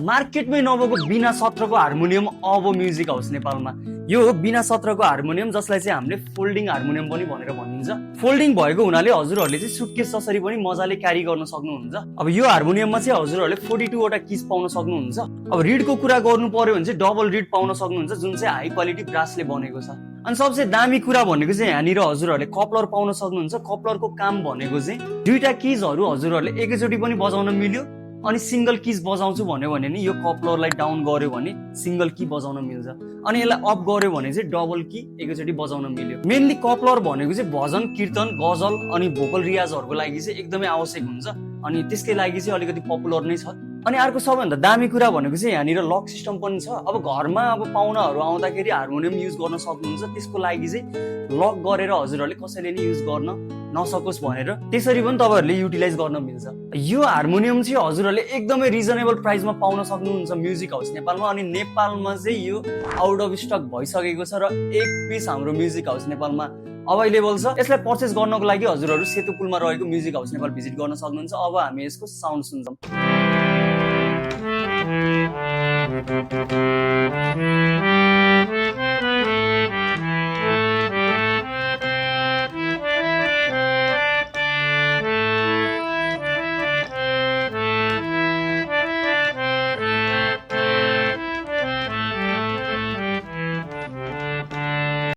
मार्केटमै नभएको बिना सत्रको हार्मोनियम अब म्युजिक हाउस नेपालमा। यो हो बिना सत्रको हार्मोनियम, जसलाई चाहिँ हामीले फोल्डिङ हार्मोनियम पनि भनेर भनिन्छ। फोल्डिङ भएको हुनाले हजुरहरूले चाहिँ सुटकेस जसरी पनि मजाले क्यारी गर्न सक्नुहुन्छ। अब यो हार्मोनियममा चाहिँ हजुरहरूले 42 वटा किज पाउन सक्नुहुन्छ। अब रिडको कुरा गर्नु पर्यो भने चाहिँ डबल रिड पाउन सक्नुहुन्छ, जुन चाहिँ हाई क्वालिटी ब्रासले बनेको छ। अनि सबसे दामी कुरा भनेको चाहिँ यहाँनिर हजुरहरूले कपलर पाउन सक्नुहुन्छ। कपलरको काम भनेको चाहिँ दुईटा किजहरू हजुरहरूले एकैचोटि पनि बजाउन मिल्यो, अनि सिंगल किज बजाउँछु भन्यो भने नि यो कपलरलाई डाउन गर्यो भने सिंगल की बजाउन मिल्छ, अनि यसलाई अप गर्यो भने चाहिँ डबल की एकैचोटि बजाउन मिल्यो। मेनली कपलर भनेको चाहिँ भजन, कीर्तन, गजल अनि भोकल रियाजहरूको लागि चाहिँ एकदमै आवश्यक हुन्छ, अनि त्यसकै लागि चाहिँ अलिकति पपुलर नै छ। अनि अर्को सबैभन्दा दामी कुरा भनेको चाहिँ यहाँनिर लक सिस्टम पनि छ। अब घरमा पाहुनाहरू आउँदाखेरि हार्मोनियम युज गर्न सक्नुहुन्छ, त्यसको लागि चाहिँ लक गरेर हजुरहरूले कसैले नि युज गर्न नसकोस् भनेर त्यसरी पनि तपाईँहरूले युटिलाइज गर्न मिल्छ। यो हार्मोनियम चाहिँ हजुरहरूले एकदमै रिजनेबल प्राइसमा पाउन सक्नुहुन्छ म्युजिक हाउस नेपालमा। अनि नेपालमा चाहिँ यो आउट अफ स्टक भइसकेको छ र एक पिस हाम्रो म्युजिक हाउस नेपालमा अभाइलेबल छ। यसलाई पर्चेस गर्नको लागि हजुरहरू सेतु पुलमा रहेको म्युजिक हाउस नेपाल भिजिट गर्न सक्नुहुन्छ। अब हामी यसको साउन्ड सुन्छौँ।